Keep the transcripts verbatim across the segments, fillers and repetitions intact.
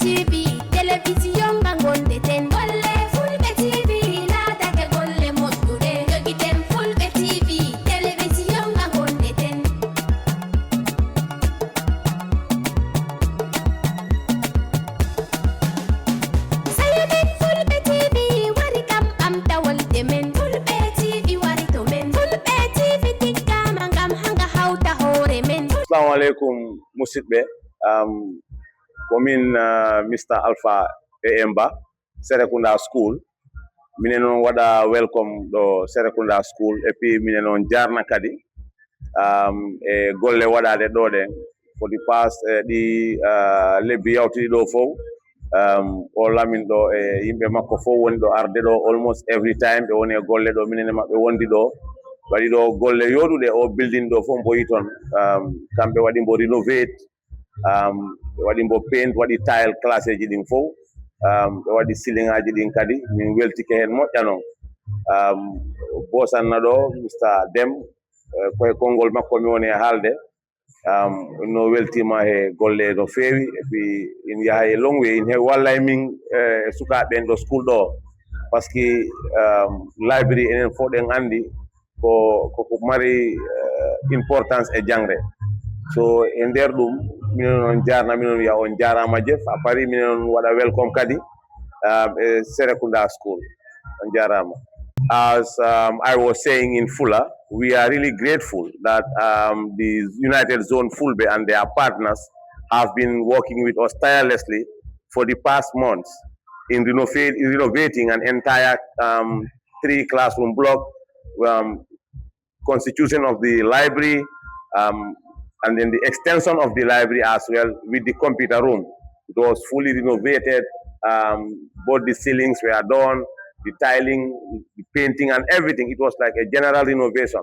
T V, télévision nga gondeten. Golle Fulɓe T V laatake golle moƴƴuɗe. Jogiten Fulɓe T V, télévision nga gondeten. Sayo men Fulɓe T V wari kam ɓamtawolde men. Fulɓe T V wari to men. Fulɓe T V tiggama ngam hanga hawta hoore men. Assalamu alaikum, musidɓe. Um, ko min, uh, Mister Alpha E M Ba, Serekunda School. Minen on waɗa welcome ɗo Serekunda School, et puis minen on jarna kadi, um, e golle waɗaɗe ɗo ɗen. For the past, eh, ɗi, uh, lebbi yawtuɗi ɗo fof, um, o lamin ɗo e yimɓe makko fof woni ɗo arde ɗo almost every time. Ɓe woni e golle ɗo, minen e maɓɓe wondi ɗo. Waɗi ɗo golle yoɗuɗe, o building ɗo fof mbo yi toon. Um, kamɓe waɗi mbo renovate, um, ɓe waɗi mbo paint, waɗi tile classe ji ɗin fof. Um, ɓe waɗi ceiling aji ɗin kadi, min weltike heen moƴƴa noon. Um, bosanna ɗo Mister Dem, eh, koye konngol makko mi woni e haalde. Um, no weltima he golle no feewi, et puis in yaha e long way, in heewi wallay min, eh, e sukaaɓe en ɗo school ɗo, parce que, um, library enen fof ɗen anndi ko, ko, ko mari, eh, importance e jangre. So e nder ɗum, minen on jarna, minen on wiya on jarama Jeff, a pari, minen on waɗa welcome kadi, um, e Serekunda School. On jarama. As, um, I was saying in Fula, we are really grateful that, um, the United Zone Fulbe and their partners have been working with us tirelessly for the past months in renovate-, in renovating an entire, um, three classroom block, um, constitution of the library, um, and then the extension of the library as well with the computer room. It was fully renovated. Um, both the ceilings were done, the tiling, the painting, and everything. It was like a general renovation.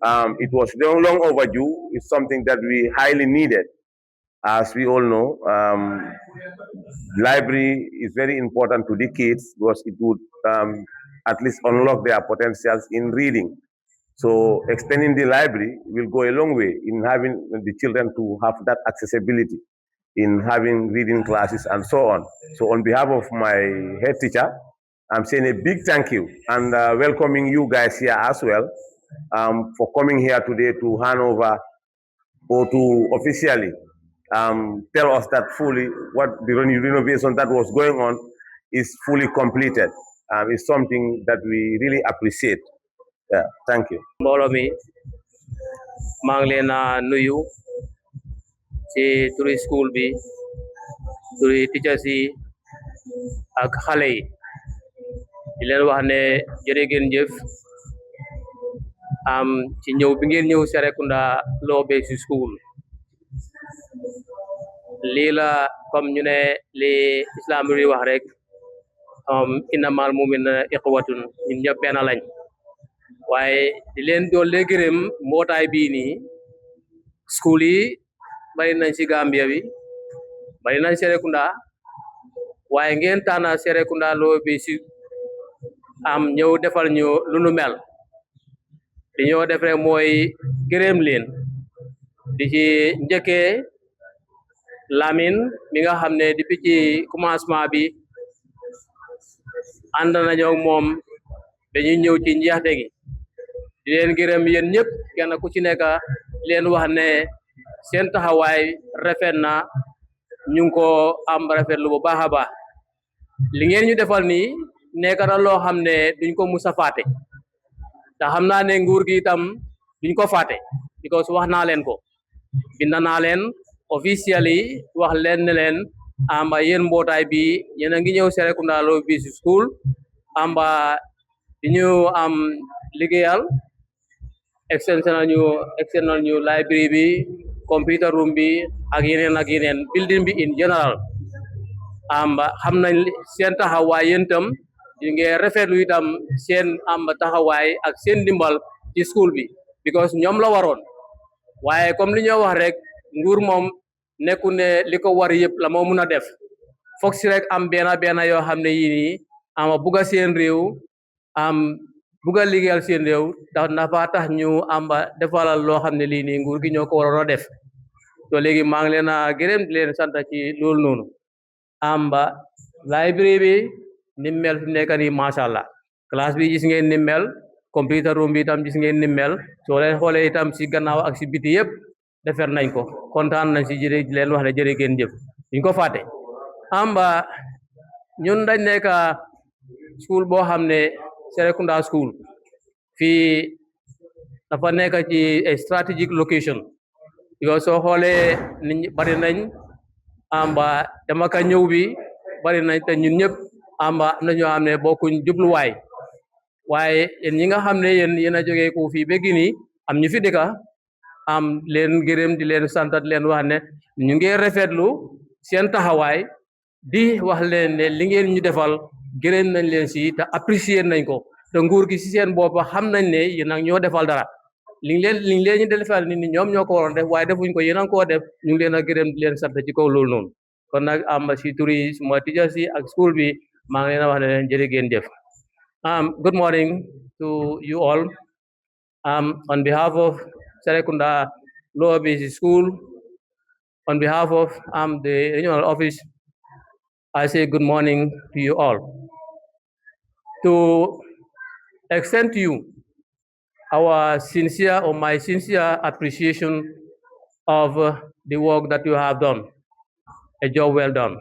Um, it was long, long overdue. It's something that we highly needed. As we all know, um, library is very important to the kids because it would, um, at least unlock their potentials in reading. So extending the library will go a long way in having the children to have that accessibility in having reading classes and so on. So on behalf of my head teacher, I'm saying a big thank you and, uh, welcoming you guys here as well, um, for coming here today to hand over or to officially, um, tell us that fully what the reno-, renovation that was going on is fully completed. Um, it's something that we really appreciate. Yeah, thank you. Mbooloo mi, maa ngi leen a nuyu ci turi school bi, turi teachers yi ak xale yi. Di leen wax ne jërë ngeen jëf, am, ci ñëw bi ngeen ñëw Serekunda Low Basic School. Lii la, comme ñu ne li Islam bi wax rek, um, innamal mu'minuna ikhwatun, ñun ñëpp benn lañ. Waaye di leen doole gërëm mbootaay bii nii, school yi bari nañ ci Gambia bi, bari nañ Serekunda, waaye ngeen tànn Serekunda Low Basic, am, ñëw defal ñu lu nu mel. Li ñoo def rek mooy gërëm leen, di ci njëkkee Lamine mi nga xam ne depuis ci commencement bi ànd nañoo ak moom ba ñu ñëw ci njeexte gi. Di leen gërëm yéen ñëpp, kenn ku ci nekk, di leen wax ne seen taxawaay rafet na, ñu ngi ko am rafetlu bu baax a baax. Li ngeen ñu defal nii nekk na loo xam ne duñ ko mus a fàtte, te xam naa ne nguur gi itam duñ ko fàtte, because wax naa leen ko, bind naa leen officially, wax leen ne leen, amba, yéen mbootaay bi, yéen a ngi ñëw Serekunda Low Basic School, amba, di ñu, am, liggéeyal, extensional ñu, external ñu library bi, computer room bi, ak yeneen ak yeneen, building bi in general. Amba, xam nañ li, seen taxawaay yéen itam, ñu ngi rafetlu itam seen, amba, taxawaay ak seen ndimbal ci school bi, because ñoom la waroon. Waaye comme li ñoo wax rek, nguur moom nekku ne li ko war yëpp la moo mun a def. Foog si rek am benn benn yoo xam ne yii nii, ama, bugga seen réew, am, bugga liggéeyal seen réew, tax na fa tax ñu, amba, defalal loo xam ne lii nii nguur gi ñoo ko waroon a def. To léegi maa ngi leen a gërëm, di leen sant ci loolu noonu. Amba library bi ni mu mel fi mu nekk nii, macha allah. Classe bi gis ngeen ni mu mel, computer room bi itam gis ngeen ni mu mel. Soo leen xoolee itam si gannaaw ak si biti yëpp, defar nañ ko. Kontaan nañ si, jërë leen wax ne jërë ngeen jëf. Duñ ko fàtte. Amba ñun dañ nekk school boo xam ne Serekunda school fii dafa nekk ci a strategic location. Yow soo xoolee nit ñi bari nañ, amba dama ka ñëw bi bari nañ, te ñun ñëpp amba am na ñoo xam ne bokkuñ jubluwaay. Waaye yéen ñi nga xam ne yéen yéen a jógee ko fii ba Guinée, am ñu fi dëkka, am leen gërëm, di leen sant, di leen wax ne ñu ngi rafetlu seen taxawaay, di wax leen ne li ngeen ñu defal, gërëm nañ leen si te apprécier nañ ko. Te nguur gi si seen bopp xam nañ ne yéen ak ñoo defal dara. Li ngeen leen li ngeen leen ñu defal nit ñi, ñoom ñoo ko waroon def, waaye defuñ ko, yéen a ngi koo def. Ñu ngi leen a gërëm, di leen sant ci kaw loolu noonu. Kon nag, am si turi suma teachers yi ak school bi, maa ngi leen a wax ne leen jërë ngeen jëf. Um, good morning to you all. Um, on behalf of Serekunda Lower Basic School, on behalf of, um, the regional office, I say good morning to you all. To extend to you our sincere or my sincere appreciation of, uh, the work that you have done, a job well done.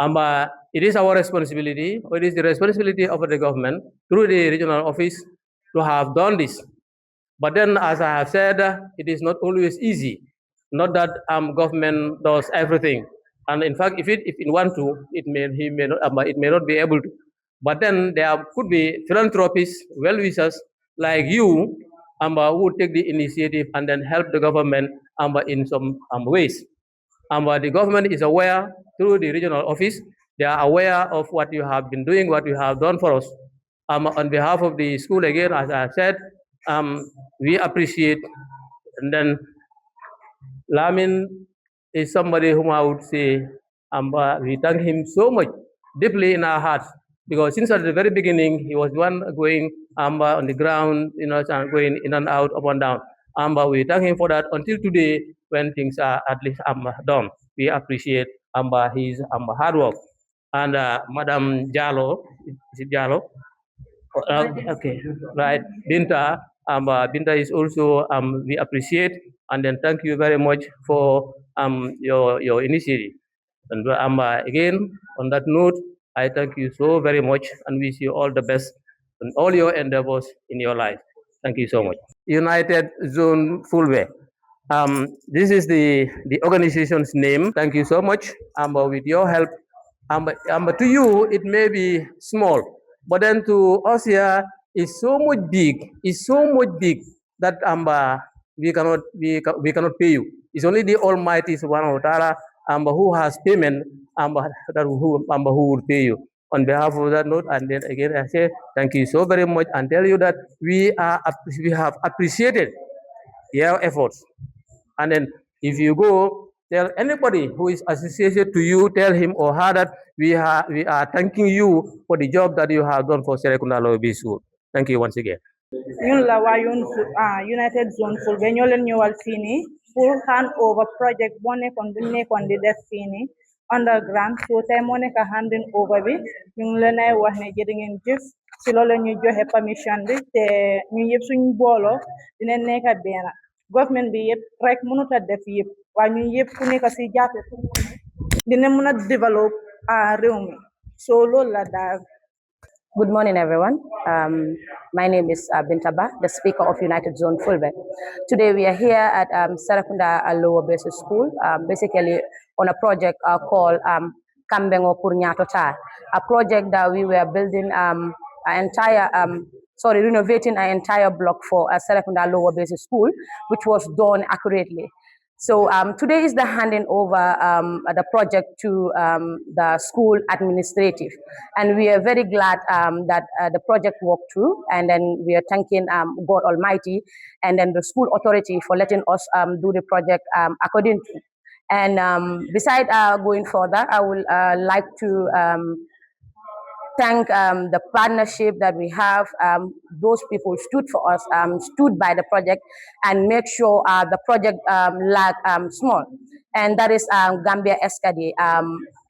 Um, uh, it is our responsibility, or it is the responsibility of the government through the regional office to have done this. But then, as I have said, uh, it is not always easy. Not that, um, government does everything. And in fact, if it, if it want to, it may, he may not, um, it may not be able to. But then there could be philanthropists, well-wishers like you, um, uh, who take the initiative and then help the government, um, uh, in some, um, ways. Um, uh, the government is aware through the regional office. They are aware of what you have been doing, what you have done for us. Um, on behalf of the school, again, as I said, um, we appreciate. And then Lamin is somebody whom I would say, um, uh, we thank him so much, deeply in our hearts, because since at the very beginning, he was the one going, um, uh, on the ground, you know, and going in and out, up and down. Um, but we thank him for that until today, when things are at least, um, done. We appreciate, um, uh, his, um, hard work. And, uh, Madam Jalo, is it Jalo? Uh, okay, right. Binta, um, uh, Binta is also, um, we appreciate, and then thank you very much for, um, your, your initiative. And, um, uh, again, on that note, I thank you so very much and wish you all the best in all your endeavors in your life. Thank you so much. United Zone Fulbe. Um, this is the, the organization's name. Thank you so much. Um, uh, with your help, um, um, to you, it may be small, but then to us here, it's so much big. It's so much big that, um, uh, we cannot, we, ca- we cannot pay you. It's only the Almighty Subhanahu wa Ta'ala, um, who has payment, um, that who, um, who will pay you. On behalf of that note, and then again, I say thank you so very much and tell you that we are app- we have appreciated your efforts. And then if you go, tell anybody who is associated to you, tell him or her that we are, we are thanking you for the job that you have done for Serekunda Lower Basic School. Thank you once again. Ñun la waa yoon fu ah United Zone Fulbe ñoo leen ñëwal fii nii pour hand over project boo nekkoon bu ñu nekkoon di def fii nii underground. So tey moo nekk handing over bi. Ñu ngi leen ay wax ne jërë ngeen jëf si loolu ñu joxe permission bi, te ñu yëpp suñ booloo dina nekk benn. Government bi yëpp rek mënut a def yëpp, waaye ñu yëpp ku nekk si jàppe dina mën a dévelop ah réew mi. So loolu la daal. Good morning, everyone. Um, my name is uh, Binta Ba, the speaker of United Zone Fulbe. Today we are here at um, Serekunda uh, Lower Basic School, um, basically on a project uh, called um, Kambengo Pur Nyatota, a project that we were building um, an entire, um, sorry, renovating an entire block for uh, Serekunda Lower Basic School, which was done accurately. So um, today is the handing over um, the project to um, the school administrative, and we are very glad um, that uh, the project worked through. And then we are thanking um, God Almighty and then the school authority for letting us um, do the project um, according to. And um, beside uh, going further, I would uh, like to um, thank um, the partnership that we have. Um, those people stood for us, um, stood by the project, and make sure uh, the project um, lack um, small. And that is um, Gambia Escadi. Um,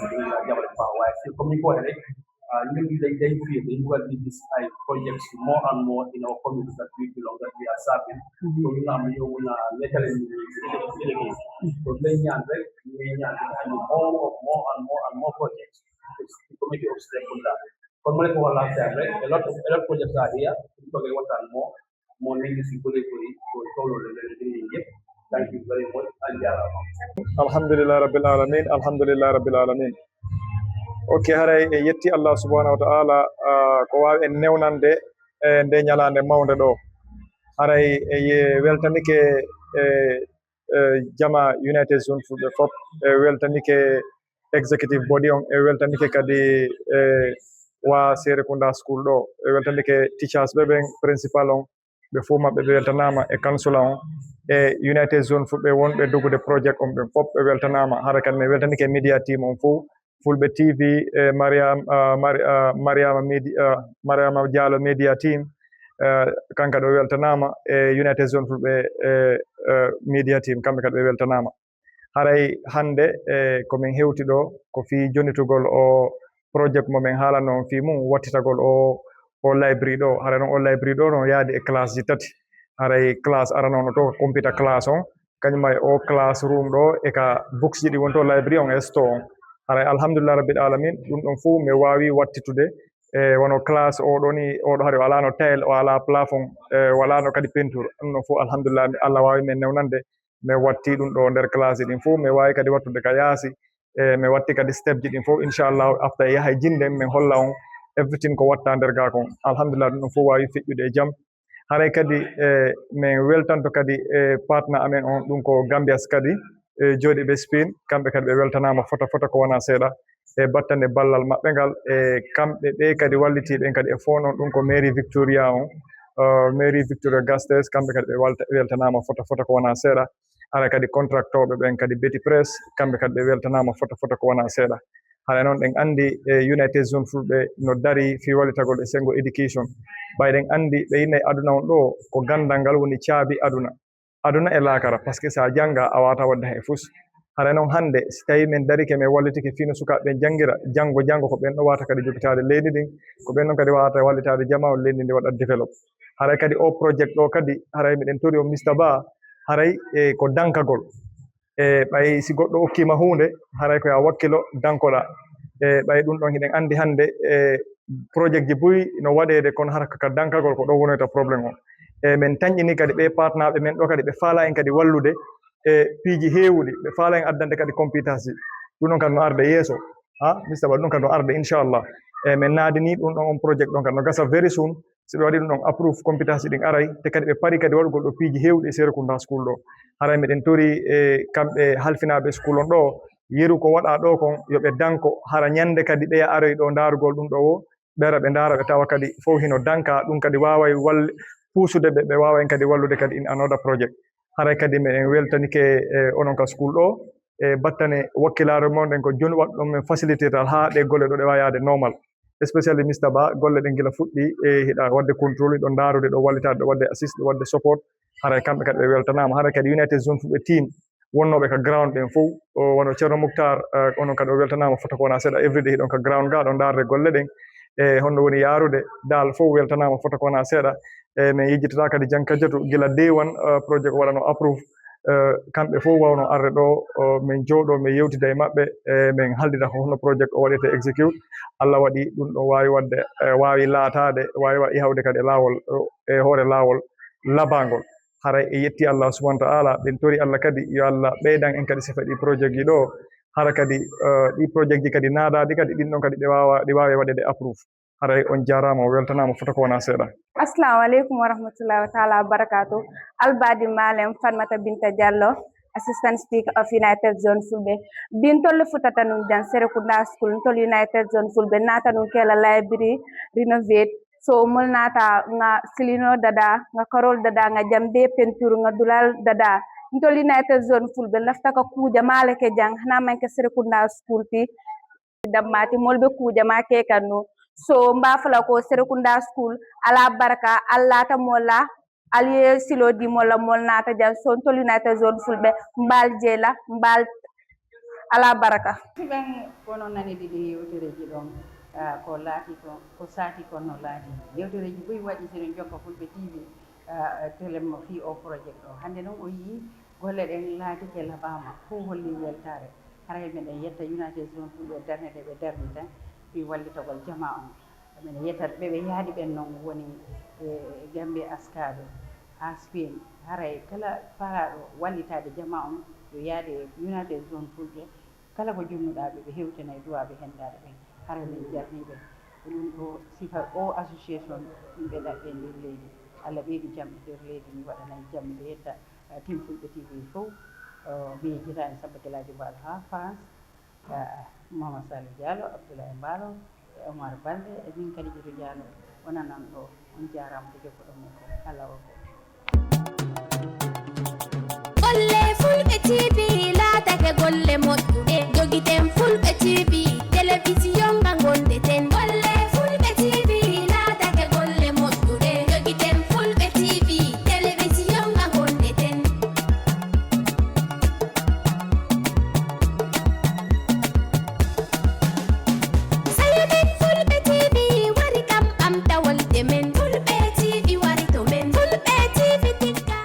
famille ɗum la jaɓale fa wawi si comme ni ko waɗe rek ñun dañ dañ fii dañ bëggal di gis ay projects more and more in our community that we belong that we are serving. Ko ñu am yow na nekkale ñu ci liggéey. Ko dañ ñaan rek ñu ñaan di am more of more and more and more projects. Ci community of Serekunda. Kon ma ne ko wala sa rek a lot of a lot of projects are here. Ñu toogee waxtaan moo moo nekk si bëri bëri ko tolloo la leen jënd yëpp. Thank you very much. Alhamdulillah. Alhamdulillah rabbil alamin. Alhamdulillah rabbil alamin. Ok, haray e yetti Allah subhanahu wa ta'ala ko wawi en newnande e nde ñalande mawnde ɗo. Haray e weltanike e jama United Zone fulɓe fop, e weltanike executive body on, e weltanike kadi e wa Serekunda school ɗo, e weltanike teachers ɓe ɓen, principal on, ɓe fof maɓɓe ɓe weltanama e kansula on e United Zone fulɓe wonɓe dogude project on ɓen fof ɓe weltanama. Hara kadi min weltanike media team on fof, fulɓe T V e Mariam Mariama media Mariama Diallo media team, kanka ɗo weltanama e United Zone fulɓe e media team, kamɓe kadi ɓe weltanama. Haray hannde e ko min hewti ɗo ko fii jonitugol o project mo min haalanoo on fii mum, wattitagol o o library ɗo. Haray noon o library ɗo no yaadi e classe ji tati. Haray classe arano no to ko computer classe on, kañum e o classroom ɗo e ka books ji ɗi woni to library on e store on. Haray alhamdulillah rabbil alamin, ɗum ɗon fof mi waawi wattitude e wano classe o ɗo ni, o ɗo hari o alano tile, o ala plafond, e o alano kadi peinture. Ɗum ɗon fof alhamdulillah, Allah waawi min newnande. Min watti ɗum ɗo nder classe ɗin fof, min waawi kadi wattude ka yaasi. E min watti kadi step ji ɗin fof, inchallahu afta e yaha e jinde min holla on everything ko watta nder ga kon. Alhamdulillah, ɗum ɗon fof waawi feƴƴude e jam. Haray kadi e min weltanto kadi e partner amen on, ɗum ko Gambias kadi e jooɗiiɓe Spain, kamɓe kadi ɓe weltanaama fota fota ko wona seeɗa e battane ballal maɓɓe ngal. E kamɓe ɓe kadi wallitiiɓe en kadi e fof noon, ɗum ko mairie Victoria on, mairie Victoria Gasteiz, kamɓe kadi ɓe weltanaama fota fota ko wona seeɗa. Hara kadi contractooɓe ɓen kadi Betty Press, kamɓe kadi ɓe weltanaama fota fota ko wona seeɗa. Hara noon ɗen anndi e United Zone fulɓe no darii fii wallitagol e senngo education. Ɓay ɗen anndi ɓe inna e aduna on ɗo ko ganndal ngal woni caabi aduna. Aduna e laakara, par ce que so a jannga a waawata waɗde hay fus. Haray noon hannde si tawii min darike min wallitike fii no sukaaɓe ɓen janngira, janngo janngo ko ɓen ɗon waawata kadi jogitaade leydi ndin, ko ɓen ɗon kadi waawata wallitaade jamaa on, leydi ndi waɗa develop. Haray kadi o project ɗo kadi haray miɗen tori on Mister Ba, haray e ko dankagol. E ɓay si goɗɗo okkiima huunde haray ko yo a wakkilo dankoɗaa. E ɓay ɗum ɗon hiɗen anndi hannde e project ji buy no waɗeede kono hara ka dankagol ko ɗon wonoyta problème o. E min tanƴini kadi ɓe partnerɓe men ɗo kadi ɓe faala en kadi wallude e piiji heewuɗi, ɓe faala en addande kadi compétence ji. Ɗum ɗon kadi no arde yeeso. Ha Mister Ba, ɗum ɗon kadi no arde inchallah. E min naadini ɗum ɗon on project ɗon kadi no gasa very soon. Si ɓe waɗi ɗum ɗon approve compétence ji ɗin aray, te kadi ɓe pari kadi waɗugol ɗo piiji heewɗi e Serekunda school ɗo. Haray miɗen tori e kamɓe halfinaaɓe school on ɗo, yeru ko waɗa ɗo kon yo ɓe danko, hara ñande kadi ɓeya aroy ɗo ndaarugol ɗum ɗo wo, ɓe ara ɓe ndaara ɓe tawa kadi fof hino danka, ɗum kadi waaway walle puusude ɓe, ɓe waaway kadi wallude kadi in another project. Haray kadi miɗen weltanike e onon ka school ɗo, e battane wakkilare mon ɗen, ko jooni waɗɗo men facilitator haa ɗe golle ɗo ɗe waawi yaade normal. Especially Mister Ba, golle ɗen gila fuɗɗi, e hiɗa waɗde contrôle, ɗo ndaarude, ɗo wallitaade, ɗo waɗde assist, ɗo waɗde support. Haray kamɓe kadi ɓe weltanaama. Haray kadi United Zone Fulɓe team wonnooɓe ka ground ɗen fof, o wano Ceerno Muktar, eh, onon kadi o weltanaama fota ko wona seeɗa. Everyday hiɗon ka ground ga, ɗo ndaarde golle ɗen. E honno woni yaarude, Daal fof weltanaama fota ko wona seeɗa. E min yejjitata kadi Jankajatu gila day one, eh, projet ko waɗano approve. Eh, kamɓe fof wawno arde ɗo, o, min jooɗo, min yewtida e maɓɓe, e min haaldira ko honno projet o waɗirte execute. Allah waɗi ɗum ɗo waawi waɗde, eh, waawi laataade, waawi wa-, yahde kadi e laawol, o, e hoore laawol labangol. Haray e yetti Allah subhanahu wa ta'ala, ɓen tori Allah kadi, yo Allah ɓeydan en kadi sifa ɗi projet ji ɗo. Hara kadi, eh, ɗi projet ji kadi naadaɗi kadi, ɗin ɗon kadi ɗe waawa, ɗi waawi waɗede approve. Haray on jaaraama, o weltanaama fota ko wona seeɗa. Assalamu alaikum wa rahmatullahi wa ta'ala wa barakatuh. Albadi Malem Fatmata Binta Diallo, Assistant Speaker of United Zone Fulbe. Bin tolle futata nun jan Serekunda School, tol United Zone Fulbe, nata nun kela library, renovate. So, mol nata nga Silino Dada, nga Karol Dada, nga Jambe Pentur, nga Dulal Dada. Tol United Zone Fulbe, lafta ka kuja maleke jang, hana manke Serekunda School ti. Dammati molɓe kuuje ma ke kannu. So mba fula ko Serekunda School, ala barka, Allah ta mola, aliye silo di mola mol nata jan, so tol United Zone Fulbe, mbal jela, mbal ala barka. Ɓen kono nani ɗiɗi yewtereji ɗon, ah, ko laati ko, ko saati ko no laati. Yewtereji buy waɗi sino jokka Fulɓe T V, ah, télé mo fi o projet ɗo. Hande non o yi golle ɗen laatike laɓaama, fof holli weltaare. Haray meɗen yetta United Zone Fulɓe darnde nde ɓe darni tan fii wallitagol jamaa on. Meɗen yetta ɓe ɓe yaadi ɓen non woni e Gambie Askaɓe haa Spain. Haray kala faalaaɗo wallitaade jamaa on yo yaade e United Zone Fulɓe. Kala ko jonnuɗaa ɓe, ɓe hewtana e duwaaɓe henndaaɗo ɓen. Haray men jarnii ɓe. Ko ɗum ɗo sifa o association yimɓe ɗaɓɓe e nder leydi. Allah ɓeydu jam e nder leydi, mi waɗana en jam, miɗo yetta, eh, team Fulɓe T V fof. Eh, mi yejjita en Samba Gelaajo Mbaalo haa France. Eh, Mama Sali Diallo, Abdoulaye Mbaalo, e Omar Balde, e min Kadijatou Diallo, wonanan ɗo. On jaaraama ko jokkuɗon men ko. Allah o ko. Golle Fulɓe T V laatake golle moƴƴuɗe. Jogiten Fulɓe T V, telewisiyon nga gondeten. Golle Fulɓe T V laatake golle moƴƴuɗe. Jogiten Fulɓe T V, telewisiyon nga gondeten. Sayo men Fulɓe T V wari kam ɓamta wolde men. Fulɓe T V wari to men. Fulɓe T V tikka.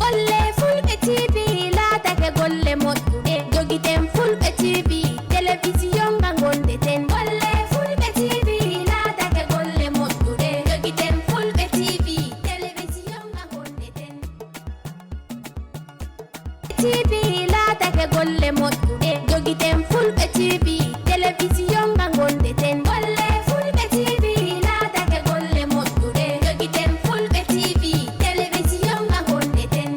Golle Fulɓe T V laatake golle moƴƴuɗe. Jogiten Fulɓe T V, telewisiyon nga gondeten. Golle Fulɓe T V laatake golle moƴƴuɗe. Jogiten Fulɓe T V, telewisiyon nga gondeten. T V laatake golle moƴƴuɗe. Jogiten Fulɓe T V, telewisiyon nga gondeten. Golle Fulɓe T V laatake golle moƴƴuɗe. Jogiten Fulɓe T V, telewisiyon nga gondeten.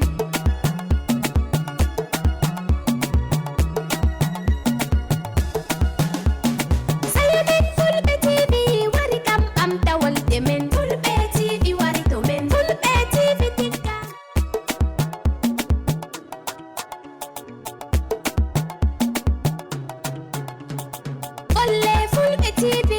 Sayo men Fulɓe T V wari kam ɓamta wolde men. Fulɓe T V wari to men. Fulɓe T V tikka. Golle Fulɓe T V